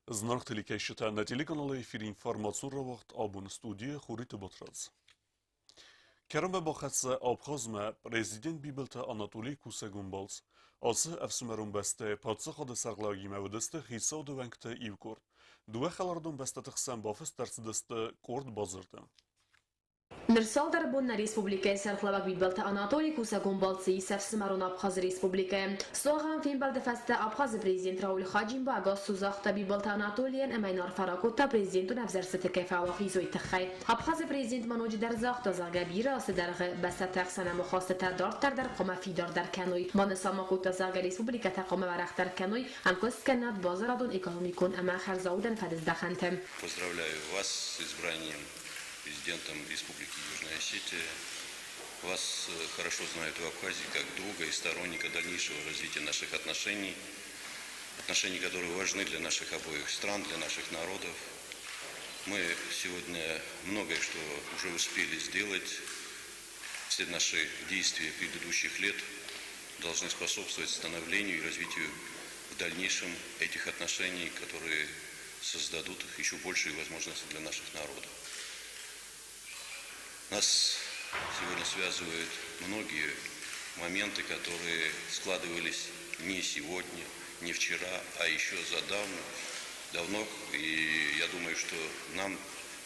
Зынаргъ телекӕсджытӕ, нӕ телеканалы эфиры информацион рауагъд абоны студийы Хуриты Батрадз. Кӕронмӕ бахӕццӕ Абхазмӕ президент Бибылты Анатолий кусӕгон балц. Ацы ӕфсымӕрон бӕстӕйы паддзахады сӕргълӕууӕгимӕ уыдысты хицауады уӕнгты иу къорд. Дыууӕ хӕлардон бӕстӕты хсӕн бафыст ӕрцыдысты къорд бадзырды. Ныр цалдӕр бон нӕ республикӕйы сӕргълӕууӕг Бибылты Анатолий кусӕгон балцы ис ӕфсымӕрон Абхазы республикӕйы. Суагъӕн фембӕлды фӕстӕ Абхазы президент Рауль Хаджимба ӕгас загъта Бибылты Анатолийӕн ӕмӕ йын арфӕ ракодта президентон ӕвзӕрстыты кӕй фӕуӕлахиз, уый тыххӕй. Абхазы президент ма ноджыдӕр загъта, зӕгъгӕ, бирӕ азты дӕргъы бӕстӕты ӕхсӕн ӕмахастытӕ дарддӕр дӕр хъуамӕ фидардӕр кӕной. Банысан ма кодта, зӕгъгӕ, республикӕтӕ хъуамӕ уӕрӕхдӕр кӕной ӕмкуысткӕнынад базарадон-экономикон ӕмӕ хӕрзаудӕн фӕдыздӕхӕнты. Поздравляю вас с избранием президентом Республики Южная Осетия. Вас хорошо знают в Абхазии как друга и сторонника дальнейшего развития наших отношений, отношений, которые важны для наших обоих стран, для наших народов. Мы сегодня многое что уже успели сделать. Все наши действия предыдущих лет должны способствовать становлению и развитию в дальнейшем этих отношений, которые создадут еще большие возможности для наших народов. Нас сегодня связывают многие моменты, которые складывались не сегодня, не вчера, а еще задавно, давно. И я думаю, что нам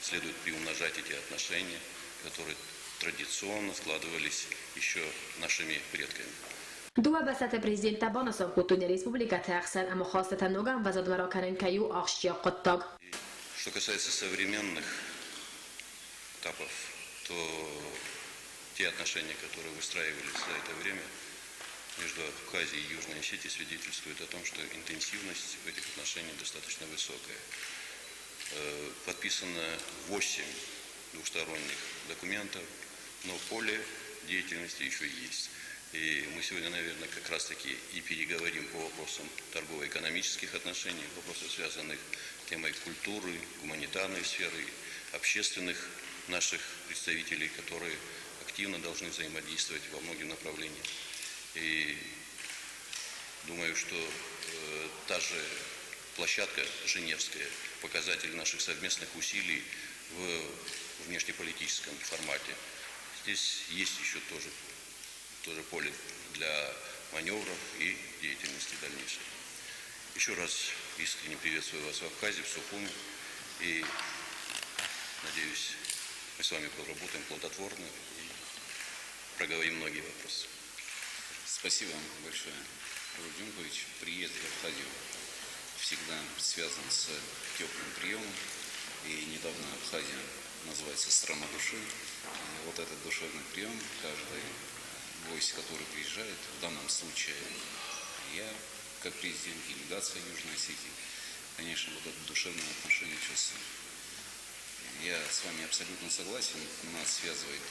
следует приумножать эти отношения, которые традиционно складывались еще нашими предками. Дыууӕ бӕстӕты президенттӕ банысан кодтой нӕ республикӕты ӕхсӕн ӕмахастытӕ ног ӕмвӕзадмӕ ракӕнын кӕй у ахсджиаг хъуыддаг. Что касается современных этапов, то те отношения, которые выстраивались за это время между Абхазией и Южной Осетией, свидетельствуют о том, что интенсивность этих отношений достаточно высокая. Подписано 8 двухсторонних документов, но поле деятельности еще есть. И мы сегодня, наверное, как раз-таки и переговорим по вопросам торгово-экономических отношений, вопросов, связанных с темой культуры, гуманитарной сферы, общественных наших представителей, которые активно должны взаимодействовать во многих направлениях. И думаю, что та же площадка Женевская, показатель наших совместных усилий в внешнеполитическом формате. Здесь есть еще тоже поле для маневров и деятельности дальнейшей. Еще раз искренне приветствую вас в Абхазии, в Сухуми. И надеюсь, мы с вами поработаем плодотворно и проговорим многие вопросы. Спасибо вам большое, Рауль Дюнкович. Приезд в Абхазию всегда связан с теплым приемом. И недавно Абхазия называется «Страна души». И вот этот душевный прием, каждый гость, который приезжает, в данном случае я, как президент делегации Южной Осетии, конечно, вот это душевное отношение чувствую. Я с вами абсолютно согласен. Нас связывает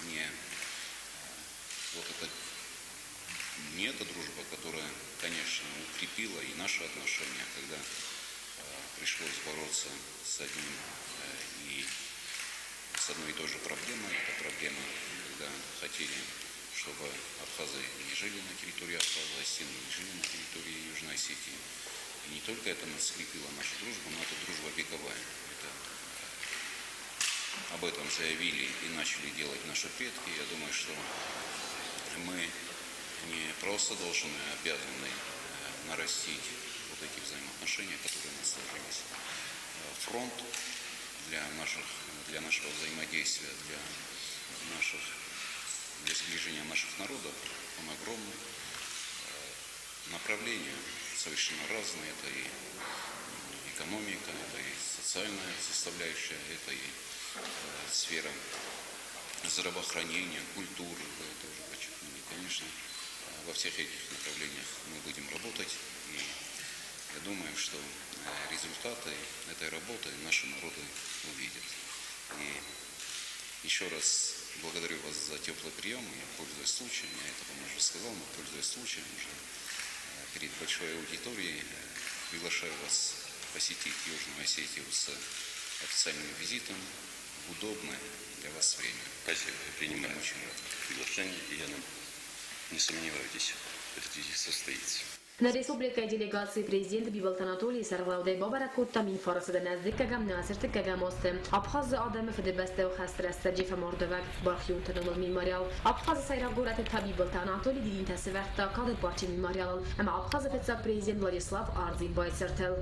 не вот это, не эта дружба, которая, конечно, укрепила и наши отношения, когда пришлось бороться с одним и с одной и той же проблемой. Это проблема, когда хотели, чтобы абхазы не жили на территории Абхазии, осетины не жили на территории Южной Осетии. И не только это нас скрепило нашу дружбу, но это дружба вековая. Это об этом заявили и начали делать наши предки. Я думаю, что мы не просто должны, а обязаны нарастить вот эти взаимоотношения, которые у нас сложились. Фронт для нашего взаимодействия, для сближения наших народов, он огромный. Направления совершенно разные. Это и экономика, это и социальная составляющая, это и сфера здравоохранения, культуры, вы это уже подчеркнули. Конечно, во всех этих направлениях мы будем работать. И я думаю, что результаты этой работы наши народы увидят. И еще раз благодарю вас за теплый прием. Я, пользуясь случаем, я это вам уже сказал, но пользуясь случаем уже перед большой аудиторией, приглашаю вас посетить Южную Осетию с официальным визитом в удобное для вас время. Спасибо, я принимаю Будем очень рады. приглашение, и я не сомневаюсь, этот визит состоится. Нӕ республикӕйы делегацийы президент Бибылты Анатолийы сӕргълӕудӕй бабӕрӕг кодта 1009 ӕртыккӕгӕм ӕртыккӕгӕм азты Абхазы адӕмы Фыдыбӕстӕйы хӕсты рӕстӕджы фӕмардуӕвӕг бархионты номыл мемориал. Абхазы сӕйраг горӕты та Бибылты Анатоли дидинтӕ сӕвӕрдта Кады парчы мемориалыл ӕмӕ Абхазы фыццаг президент Владислав Ардзинбайы цыртыл.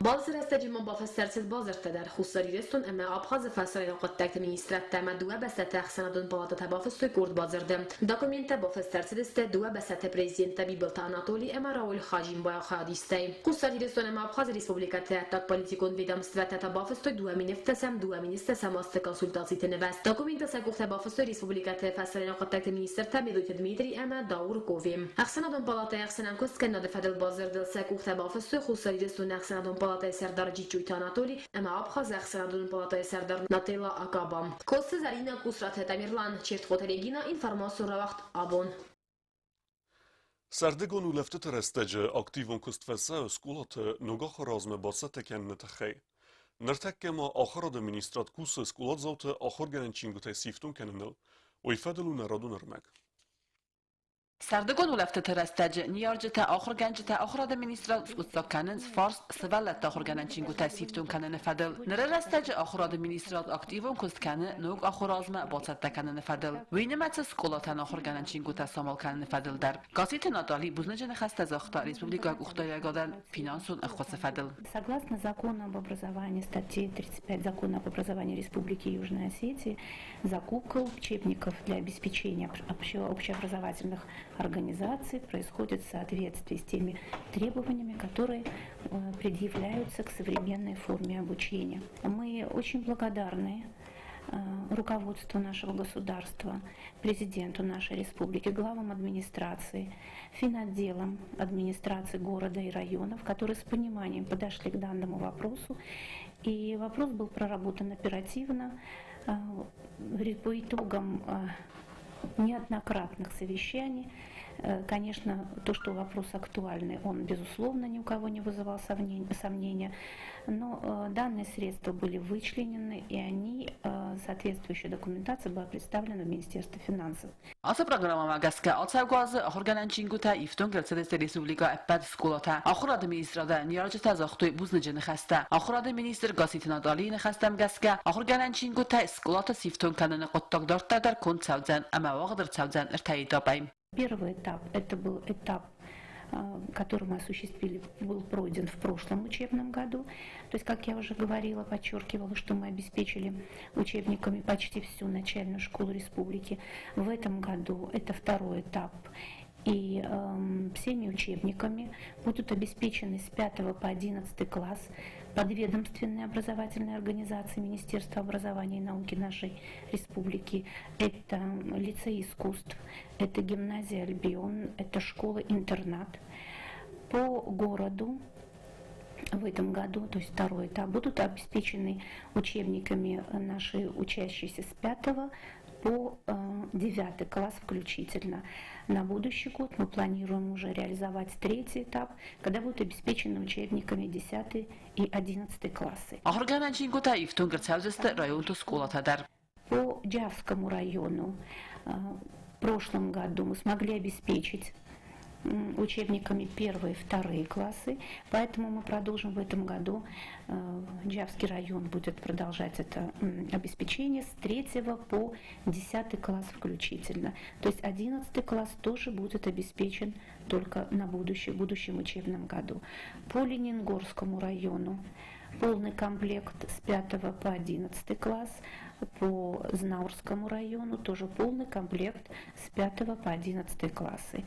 Балцы рӕстӕджы ма бафӕссӕрцыд бадзырдтӕ дӕр Хуссар Ирыстон ӕмӕ Абхазы фӕсарӕйнаг хъуыддӕгты министрадтӕ ӕмӕ дыууӕ бӕстӕты ӕхсӕнадон палатӕтӕ бафыстой къорд бадзырды. Документтӕ бафӕссӕрцыдысты дыууӕ бӕстӕты президенттӕ Бибылты Анатоли ӕмӕ Рауль Хаджимбайы хайадистӕй. Хуссар Ирыстон ӕмӕ Абхазы республикӕты ӕддагполитикон ведомствӕтӕ та бафыстой 2017 2020 азты консультациты нывӕзт. Документтӕ сӕ къухтӕ бафыстой республикӕты фӕсарӕйнаг хъуыддӕгты министртӕ Медойты Дмитрий ӕмӕ Даур Кове. Ӕхсӕнадон палатӕйы ӕхсӕнӕн куысткӕнынады фӕдыл бадзырдыл сӕ къухтӕ бафыстой Хуссар Ирыстоны ӕхсӕнадон палатӕйы сӕрдар Джиджджойты Анатоли ӕмӕ Абхазы ӕхсӕнадон палатӕйы сӕрдар Нателла Акаба. Коцты Зӕринӕ, Къусраты Тамерлан, Чертхъоты Регина, информацион рауагъд абон. Сӕрдыгон улӕфтыты рӕстӕджы активон куыст фӕцӕуы скъолаты ног ахуыры азмӕ бацӕттӕ кӕныны тыххӕй. Ныртӕккӕ ма ахуырады министрад кусы скъоладзауты ахуыргӕнӕн чингуытӕй сифтонг кӕныныл. Уый фӕдыл у нӕ радон ӕрмӕг. Сӕрдыгон улӕфтыты рӕстӕджы ныййарджытӕ, ахуыргӕнджытӕ ахуырады министрад скъуыддзаг кӕнынц фарст сывӕллӕтты ахуыргӕнӕн чингуытӕ сифтонг кӕныны фӕдыл. Ныры рӕстӕджы ахуырады министрад активон куыст кӕны ног ахуыры азмӕ бацӕттӕ кӕныны фӕдыл. Уый нымӕцы скъолатӕн ахуыргӕнӕн чингуытӕ самал кӕныны фӕдыл дӕр. Гасситы Натали бузныджы ныхӕстӕ загъта республикӕйы къухдариуӕгадӕн финансон ӕххуысы фӕдыл. Согласно закону об образовании, статье 35 Закона об образовании Республики Южная Осетия, закупка учебников для обеспечения общеобразовательных организаций происходит в соответствии с теми требованиями, которые предъявляются к современной форме обучения. Мы очень благодарны руководству нашего государства, президенту нашей республики, главам администрации, финотделам администрации города и районов, которые с пониманием подошли к данному вопросу. И вопрос был проработан оперативно. По итогам неоднократных совещаний, конечно, то, что вопрос актуальный, он, безусловно, ни у кого не вызывал сомнения, но данные средства были вычленены, и они, соответствующая документация была представлена в Министерство финансов. Ацы программӕмӕ гӕсгӕ ацӕугӕ азы ахуыргӕнӕн чингуытӕ ифтонг ӕрцыдысты республикӕ ӕппӕт скъолатӕ. Ахуырады министрады ныййарджытӕ загътой бузныджы ныхӕстӕ. Ахуырады министр Гасситы Наталийы ныхӕстӕм гӕсгӕ, ахуыргӕнӕн чингуытӕ скъолаты сифтонг кӕныны хъуыддаг дарддӕр дӕр конд цӕудзӕн ӕмӕ уагъд ӕрцӕудзӕн ӕртӕ этапӕй. Первый этап – это был этап, который мы осуществили, был пройден в прошлом учебном году. То есть, как я уже говорила, подчеркивала, что мы обеспечили учебниками почти всю начальную школу республики. В этом году это второй этап. И всеми учебниками будут обеспечены с 5 по 11 класс подведомственные образовательные организации Министерства образования и науки нашей республики. Это лицей искусств, это гимназия «Альбион», это школа-интернат. По городу в этом году, то есть второй этап, будут обеспечены учебниками наши учащиеся с 5 по 9 класс включительно. На будущий год мы планируем уже реализовать третий этап, когда будут обеспечены учебниками 10 и 11 классы. Ахуыргӕнӕн чингуытӕ ифтонг ӕрцӕудзысты районты скъолатӕ дӕр. По Джавскому району в прошлом году мы смогли обеспечить учебниками первые и вторые классы, поэтому мы продолжим в этом году. Джавский район будет продолжать это обеспечение с 3 по 10 класс включительно. То есть 11 класс тоже будет обеспечен только на будущем учебном году. По Ленингорскому району полный комплект с 5 по 11 класс, по Знаурскому району тоже полный комплект с 5 по 11 классы.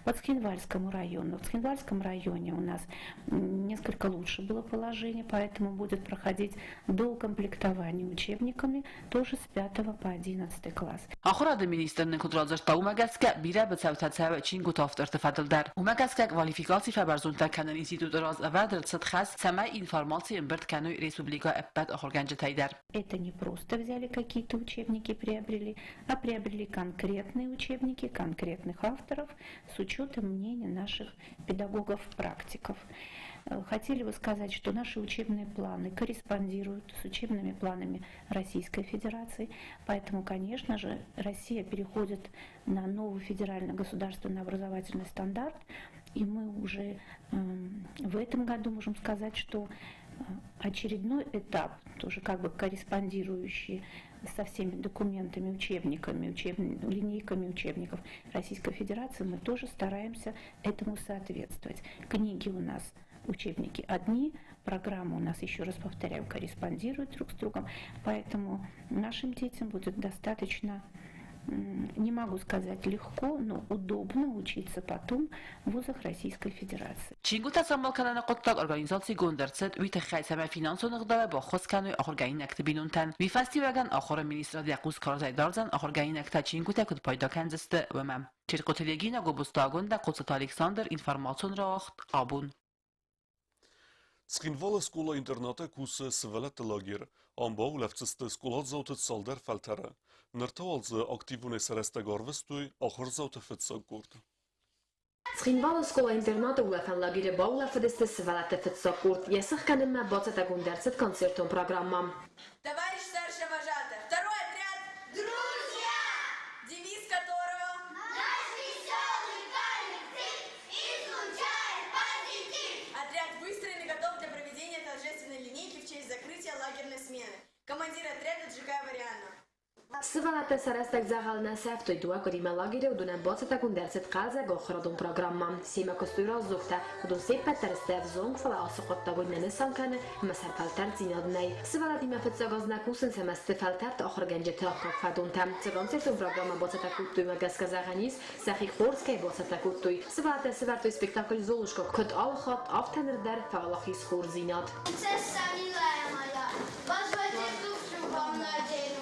По Цхинвальскому району. В Цхинвальском районе у нас несколько лучше было положение, поэтому будет проходить доукомплектование учебниками тоже с 5 по 11 класс. Ахуырады министр нын куыд радзырдта, уымӕ гӕсгӕ бирӕ быцӕутӕ цӕуы чингуыты авторты фӕдыл дӕр. Уымӕ гӕсгӕ квалификаци фӕбӕрзонддӕр кӕнын институты раз ӕвӕрд ӕрцыд хӕс, цӕмӕй информаци ӕмбырд ӕмбырд кӕной республикӕйы ӕппӕт ахуыргӕнджытӕй дӕр. Это не просто взяли какие-то учебники, приобрели, а приобрели конкретные учебники конкретных авторов с учетом мнения наших педагогов-практиков. Хотели бы сказать, что наши учебные планы корреспондируют с учебными планами Российской Федерации, поэтому, конечно же, Россия переходит на новый федеральный государственный образовательный стандарт, и мы уже в этом году можем сказать, что очередной этап, тоже как бы корреспондирующий со всеми документами, учебниками, линейками учебников Российской Федерации, мы тоже стараемся этому соответствовать. Книги у нас, учебники одни, программы у нас, еще раз повторяю, корреспондируют друг с другом, поэтому нашим детям будет достаточно, не могу сказать легко, но удобно учиться потом в вузах Российской Федерации. Чингуытӕ самал кӕныны хъуыддаг организацигонд ӕрцыд уый тыххӕй, цӕмӕй финансон ӕгъдауӕй баххуыс кӕной ахуыргӕнинӕгты бинонтӕн. Уый фӕстиуӕгӕн ахуыры министрад йӕ хъус карзӕй дардзӕн, ахуыргӕнинӕгтӕ чингуытӕ куыд пайда кӕндзысты, уымӕ. Чертхъоты Регинӕ, Гобозты Агуындӕ, Хъоцыты Александр, информацион рауагъд, Абон. Цхинвалы скъола-интернаты кусы сывӕллӕтты лагерь. Ам баулӕфдзысты скъоладзауты цалдӕр фӕлтӕры. Ныр та уал дзы активонӕй сӕ рӕстӕг арвыстой ахуырдзауты фыццаг къорд. Цхинвалы скъола-интернаты улӕфӕн лагеры баулӕфыдысты сывӕллӕтты фыццаг къорд. Йӕ сыхгӕнынмӕ бацӕттӕгонд ӕрцыд концертон программӕ. Товарищ старшая вожатая, второй отряд «Друзья!», девиз которого «Наш веселый коллектив излучает позитив!». Отряд выстроен и готов для проведения торжественной линейки в честь закрытия лагерной смены. Командир отряда Джигаева Рианна. Сывӕллӕттӕ сӕ рӕстӕг дзӕгъӕл нӕ сӕфтой, дыууӕ къуыримӕ лагеры уыдонӕн бацӕттӕгонд ӕрцыд хъӕлдзӕг ахуырадон программӕ. Семӕ куыстой раздзогтӕ, уыдон се ппӕт дӕр сты ӕвзонг, фӕлӕ ацы хъуыддаг уый нӕ нысан кӕны, ӕмӕ сӕ фӕлтӕрддзинад нӕй. Сывӕллӕттимӕ фыццаг аз нӕ кусынц ӕмӕ сты фӕлтӕрд ахуыргӕнджыты аккаг фӕдонтӕ. Цы концертон программӕ бацӕттӕ кодтой, уымӕ гӕсгӕ зӕгъӕн ис, сӕхи хорз кӕй бацӕттӕ кодтой. Сывӕллӕттӕ сӕвӕрдтой спектакль «Золушка», куыд алы хатт, афтӕ ныр дӕр фӕуӕлахиз хорздзинад. Принцесса милая моя, позвольте туфлю вам надену.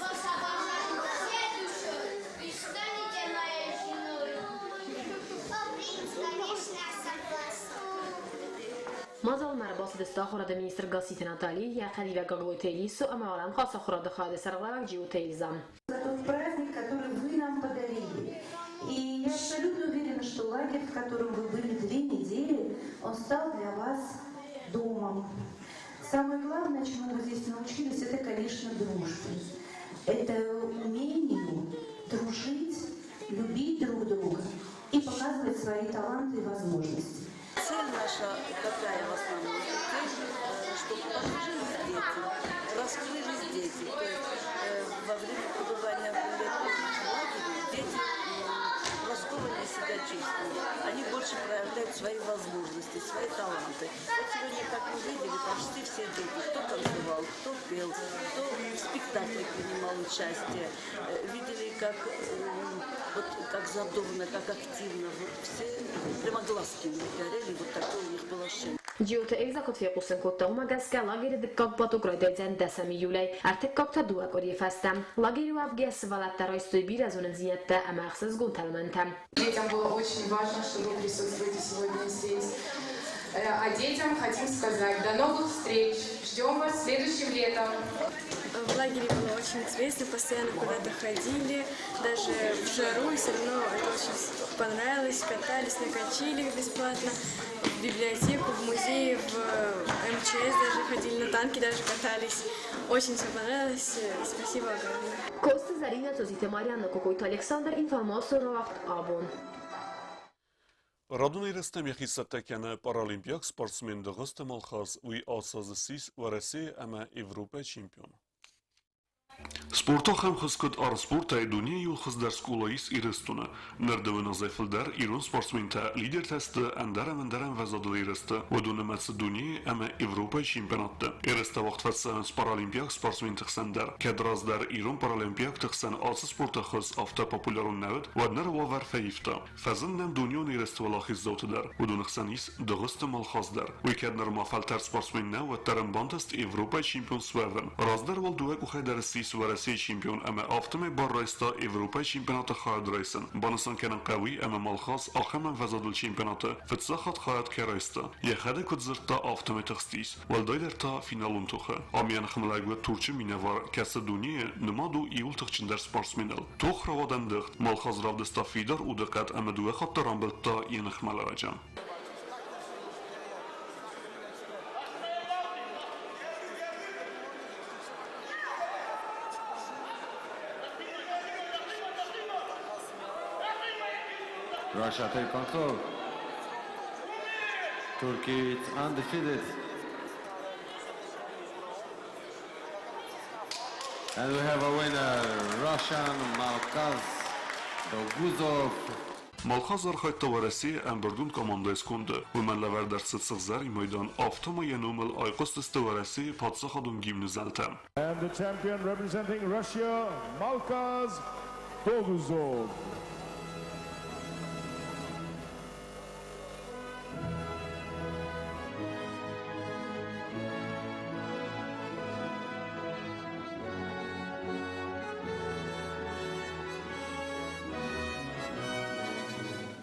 Вас обожаю всей душой. Вы станете моей женой. О, принц, конечно, я согласна. Мадзалмӕ ӕрбацыдысты ахуырады министр Гасситы Натали, йӕ хӕдивӕг Гаглойты Элисо ӕмӕ уӕлӕмхас ахуырады хайады сӕргълӕууӕг Джиоты Эльза. За тот праздник, который вы нам подарили. И я абсолютно уверена, что лагерь, в котором вы были 2 недели, он стал для вас домом. Самое главное, чему вы здесь научились, это, конечно, дружбе. Это умению дружить, любить друг друга и показывать свои таланты и возможности. Цель наша какая в основном? Цель, чтобы подружились дети, раскрылись дети. То есть во время пребывания в летнем лагере дети раскованнее себя чувствуют. Они больше проявляют свои возможности, свои таланты. Вот сегодня, как мы видели, почти все дети, кто танцевал, кто пел, кто в спектакле принимал участие. Видели, как, вот, как задорно, как активно. Вот все прямо глазки у них горели, вот такое у них было ощущение. Джиоты Эльза куыд фехъусын кодта, уымӕ гӕсгӕ лагеры дыккаг поток райдайдзӕн 10 июлӕй, ӕртыккаг та 2 къуырийы фӕстӕ. Лагеры уӕвгӕйӕ сывӕллӕттӕ райстой бирӕ зонындзинӕдтӕ ӕмӕ ӕхсызгон тӕлмӕнтӕ. Детям было очень важно, что вы присутствуете сегодня здесь. А детям хотим сказать: до новых встреч! Ждем вас следующим летом! В лагере было очень интересно, постоянно куда-то ходили, даже в жару, и все равно это очень понравилось. Катались на качелях бесплатно, в библиотеку, в музей, в МЧС даже ходили, на танке даже катались. Очень все понравилось, спасибо огромное. Коцты Зӕринӕ, Цоциты Марианна, Кокойты Александр, информацион рауагъд «Абон». Радон ерыстӕм йӕхи цӕттӕ кӕны паралимпиаг спортсмен Дыгъуызты Малхаз. Уый ацы аз ссис Уӕрӕсейы ӕмӕ Европӕйы чемпион. Спорты ахӕм хуыз куыд армспортӕй дунейы иууыл хуыздӕр скъола ис Ирыстоны. Ныр дыууын азӕй фылдӕр ирон спортсментӕ лидертӕ сты ӕндӕр ӕмӕ ӕндӕр ӕмвӕзадыл ерысты, уыдон нымӕцы дунейы ӕмӕ Европӕйы чемпионатты. Ерыстӕ уагъд фӕцӕуынц паралимпиаг спортсменты хсӕн дӕр. Кӕд раздӕр ирон паралимпиӕгты хсӕн ацы спорты хуыз афтӕ популярон нӕ уыд, уӕд ныр уавӕр фӕивта. Фӕзынд нӕм дунеон ерысты уӕлахиздзауты дӕр. Уыдоны хсӕн ис Дыгъуызты Малхаз дӕр. Уый кӕд нырма фӕлтӕрд спортсмен нӕу, уӕддӕр ын бантыст Европӕйы чемпион суӕвын. Раздӕр уал дыууӕ къухӕй дӕр ссис Уӕрӕсейы чемпион ӕмӕ афтӕмӕй бар райста Европӕйы чемпионаты хайад райсын. Банысан кӕнын хъӕуы, ӕмӕ Малхаз ахӕм ӕмвӕзадыл чемпионаты фыццаг хатт хайад кӕй райста. Йӕхӕдӕг куыд дзырдта, афтӕмӕй тыхстис. Уӕлдайдӕр та финалон тохы. Ам йӕ ныхмӕлӕг уыд Турчы минӕвар, кӕцы дунейы нымад у иууыл тыхджындӕр спортсменыл. Тох рауад ӕндыгъд. Малхаз равдыста фидар удыхъӕд ӕмӕ дыууӕ хатты рамбылдта йӕ ныхмӕлӕджы. Russia take control. Turkey is undefeated. And we have a winner, Russian Malkhaz Doguzov. Малхаз архайдта Уӕрӕсейы ӕмбырдон командӕйы сконды. Уымӕн лӕвӕрд ӕрцыд сыгъзӕрин майдан, афтӕ ма йӕ номыл айхъуыстысты Уӕрӕсейы паддзахадон гимны зӕлтӕ. And the champion representing Russia, Malkhaz Doguzov.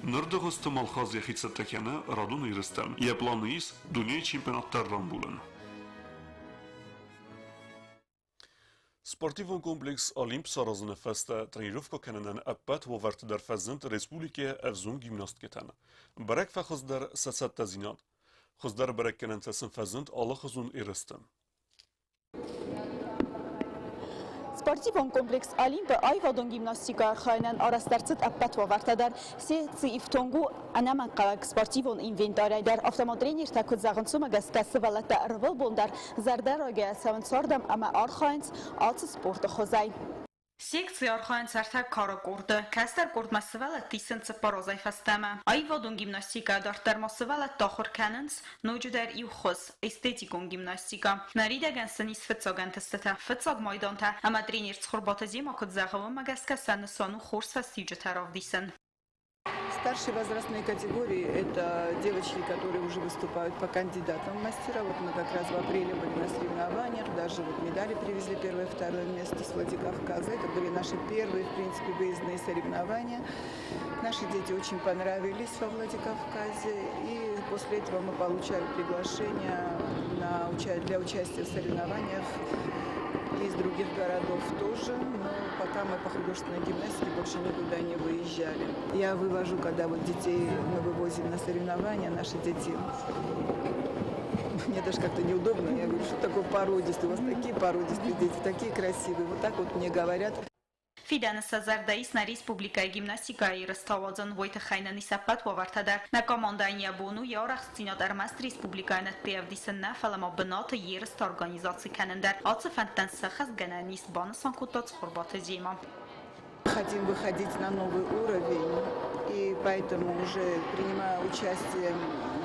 Ныр Дыгъуызты Малхаз йӕхи цӕттӕ кӕны радон ерыстӕм. Йӕ планы ис дунейы чемпионаттӕ рамбулын. Спортивон комплекс Олимп саразыны фӕстӕ тренировкӕ кӕнынӕн ӕппӕт уавӕрты дӕр фӕзынд республикӕйы ӕвзонг гимнасткӕтӕн. Бӕрӕг фӕхуыздӕр сӕ цӕттӕдзинад. Хуыздӕр бӕрӕггӕнӕнтӕ сын фӕзынд алыхуызон ерысты. Спортивон комплекс Олимп-ы аивадон гимнастикӕ архайынӕн арӕзт ӕрцыд ӕппӕт уавӕртӕ дӕр. Се ифтонг у ӕнӕмӕнгхъӕуӕг спортивон инвентарӕй дӕр. Афтӕ ма тренертӕ куыд зӕгъынц, уымӕ гӕсгӕ сывӕллӕттӕ ӕрвылбон дӕр зӕрдӕрайгӕйӕ цӕуынц ардӕм ӕмӕ архайынц ацы спорты хуызӕй. Секцийы архайынц ӕртӕ кары къорды. Кӕстӕр къордмӕ сывӕллӕтты исынц цыппар азӕй фӕстӕмӕ. Аивадон гимнастикӕ дарддӕр ма сывӕллӕтты ахуыр кӕнынц ноджыдӕр иу хуыз – эстетикон гимнастикӕ. Ныридӕгӕн сын ис фыццаг ӕнтыстытӕ, фыццаг майдантӕ ӕмӕ тренер Цхуырбаты Зема куыд зӕгъы, уымӕ гӕсгӕ сӕ нысан у хорз фӕстиуджытӕ равдисын. Старшие возрастные категории – это девочки, которые уже выступают по кандидатам в мастера. Вот мы как раз в апреле были на соревнованиях, даже вот медали привезли первое, второе место с Владикавказа. Это были наши первые, в принципе, выездные соревнования. Наши дети очень понравились во Владикавказе, и после этого мы получали приглашение на, для участия в соревнованиях из других городов тоже, но пока мы по художественной гимнастике больше никуда не выезжали. Я вывожу, когда вот детей мы вывозим на соревнования, наши дети мне даже как-то неудобно. Я говорю, что такое породистый? У вас такие породистые дети, такие красивые. Вот так вот мне говорят. Фидӕны сӕ зӕрдӕ ис нӕ республикӕйы гимнастикӕйы ерыстӕ уадзын, уый тыххӕй нын ис ӕппӕт уавӕртӕ дӕр. Нӕ командӕйӕн йӕ бон у йӕ арӕхстдзинад ӕрмӕст республикӕйӕн ӕдде ӕвдисын нӕ, фӕлӕ ма бынаты ерыстӕ организаци кӕнын дӕр. Ацы фӕндтӕн сӕххӕстгӕнӕн ис, банысан кодта Цхуырбаты Зема. Хотим выходить на новый уровень, и поэтому уже принимая участие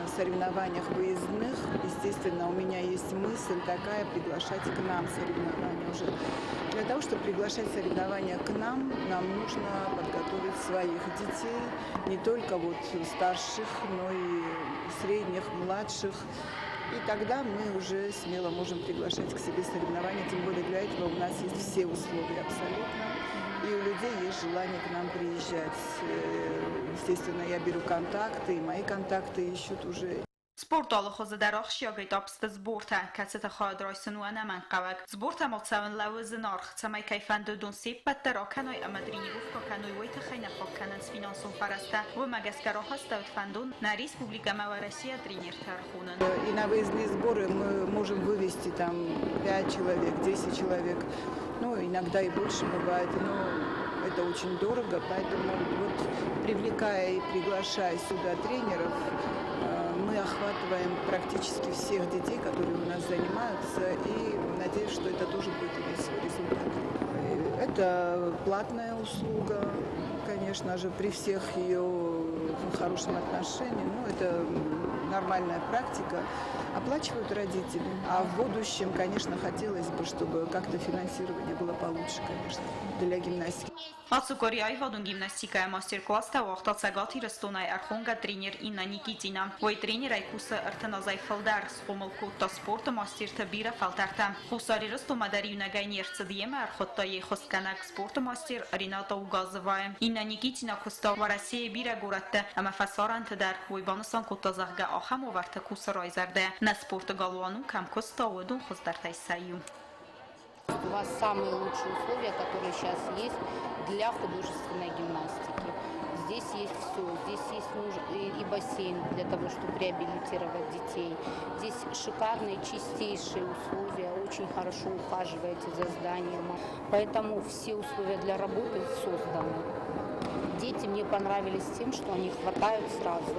в соревнованиях выездных, естественно, у меня есть мысль такая приглашать к нам соревнования уже. Для того, чтобы приглашать соревнования к нам, нам нужно подготовить своих детей, не только вот старших, но и средних, младших. И тогда мы уже смело можем приглашать к себе соревнования, тем более для этого у нас есть все условия абсолютно. И у людей есть желание к нам приезжать. Естественно, я беру контакты, и мои контакты ищут уже. Спорты алы хуызы дӕр ахсджиаг этап сты сбортӕ, кӕцыты хайад райсын у ӕнӕмӕнгхъӕуӕг. Сбортӕм ацӕуын лӕууы зынаргъ, цӕмӕй кӕй фӕнды, уыдон се ппӕт дӕр акӕной ӕмӕ тренировкӕ кӕной, уый тыххӕй нӕ фаг кӕнынц финансон фӕрӕзтӕ. Уымӕ гӕсгӕ рахастӕуыд фӕндон нӕ республикӕмӕ Уӕрӕсейӕ тренертӕ ӕрхонын. И на выездные сборы мы можем вывести там 5 человек, 10 человек, ну, иногда и больше бывает, но это очень дорого, поэтому вот привлекая и приглашая сюда тренеров, мы охватываем практически всех детей, которые у нас занимаются, и надеюсь, что это тоже будет иметь свой результат. Это платная услуга, конечно же, при всех ее хорошем отношении. Ну, это нормальная практика. Оплачивают родители. А в будущем, конечно, хотелось бы, чтобы как-то финансирование было получше, конечно, для гимнастики. Ацы къуыри аивадон гимнастикӕйӕ мастер-класстӕ уагъта Цӕгат Ирыстонӕй ӕрхонгӕ тренер Инна Никитина. Уый тренерӕй кусы 30 азӕй фылдӕр, схъомыл кодта спорты мастерты бирӕ фӕлтӕртӕ. Хуссар Ирыстонмӕ дӕр иунӕгӕй не рцыд, йемӕ ӕрхуыдта йе ххуысгӕнӕг спорты мастер Рената Угазовайы. Инна Никитина куыста Уӕрӕсейы бирӕ горӕтты ӕмӕ фӕсарӕнты дӕр. Уый банысан кодта, зӕгъгӕ, ахӕм уавӕрты кусы райзӕрдӕ. Нӕ спорты галуан у, кӕм куыста, уыдон хуыздӕртӕй сӕ иу. У вас самые лучшие условия, которые сейчас есть для художественной гимнастики. Здесь есть все. Здесь есть и бассейн для того, чтобы реабилитировать детей. Здесь шикарные, чистейшие условия. Очень хорошо ухаживаете за зданием. Поэтому все условия для работы созданы. Дети мне понравились тем, что они хватают сразу.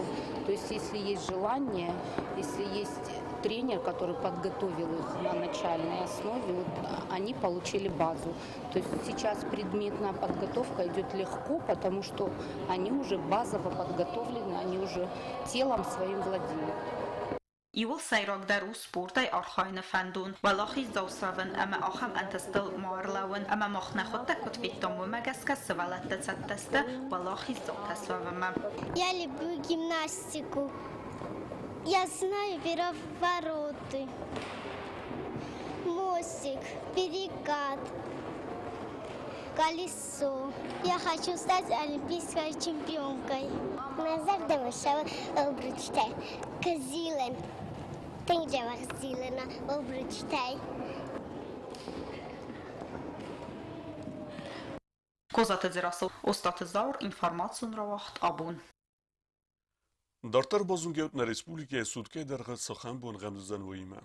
То есть если есть желание, если есть тренер, который подготовил их на начальной основе, вот они получили базу. То есть сейчас предметная подготовка идет легко, потому что они уже базово подготовлены, они уже телом своим владеют. Иууыл сӕйрагдӕр у спортӕй архайыны фӕндон, уӕлахиздзау суӕвын ӕмӕ ахӕм ӕнтыстыл ма ӕрлӕууын. Ӕмӕ мах нӕхуыдтӕг куыд федтам, уымӕ гӕсгӕ сывӕллӕттӕ цӕттӕ сты уӕлахиздзаутӕ суӕвынмӕ. Я люблю гимнастику. Я знаю перевороты, мостик, перекат, колесо. Я хочу стать олимпийской чемпионкой. Мӕ зӕрдӕмӕ цӕуы обручтӕ зилын. Тынг дзӕбӕх зилын обручтӕй. Козаты Дзерассӕ, Остъаты Зауыр, информацион рауагъд Абон. Дарддӕр базонгӕут нӕ республикӕйы суткӕйы дӕргъы цахӕм боныгъӕд уыдзӕн, уыимӕ.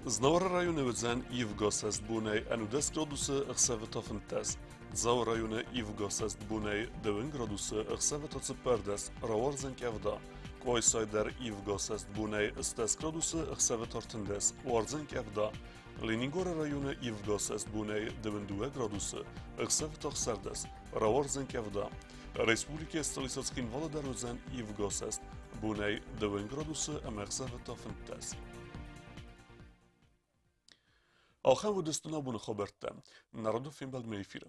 Знауыры районы уыдзӕн ивгӕ цӕст бонӕй 11 градусы, ӕхсӕвы та 15. Дзауы районы ивгӕ цӕст бонӕй 9 градусы, ӕхсӕвы та 14, рауардзӕн къӕвда. Къуайсай дӕр ивгӕ цӕст бонӕй 10 градусы, ӕхсӕвы та 13, уардзӕн къӕвда. Ленингоры районы ивгӕ цӕст бонӕй 22 градусы, ӕхсӕвы та 16, рауардзӕн къӕвда. Республикӕйы столицӕ Цхинвалы дӕр уыдзӕн ивгӕ цӕст бонӕй 9 градусы ӕмӕ ӕхсӕвы та 15. Ахӕм уыдысты нӕ абоны хабӕрттӕ. Народы фембӕлдмӕ эфиры.